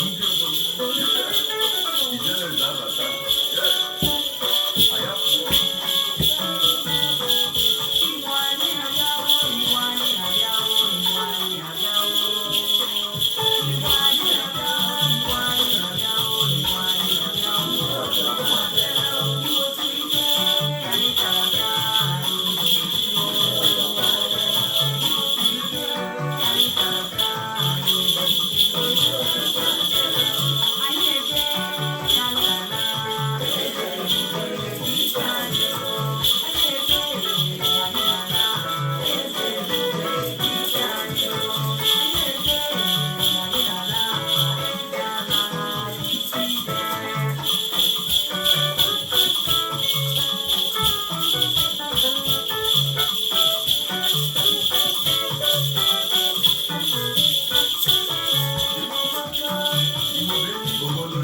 Ndị odogwu, Ijele na-abata. Anyị apụọ. Igbo, anyị abịawo. Igbo, anyị abịawo. Igbo, anyị abịawo. Igbo, anyị abịawo. Igbo, anyị abịawo. Igbo, anyị abịawo. Igbo siri ike, anyị ga-aga, anyị ga-eji o. Igbo siri ike, anyị ga-aga, anyị ga-eji o. Anyị eje, anyị ga-ana. Eze ebube, ike anyị o. Anyị eje, anyị ga-ana. Eze ebube, ike anyị o. Anyị eje, anyị ga-ana. Eze agha, isi ike. Igbo bụ enyi. Obodo.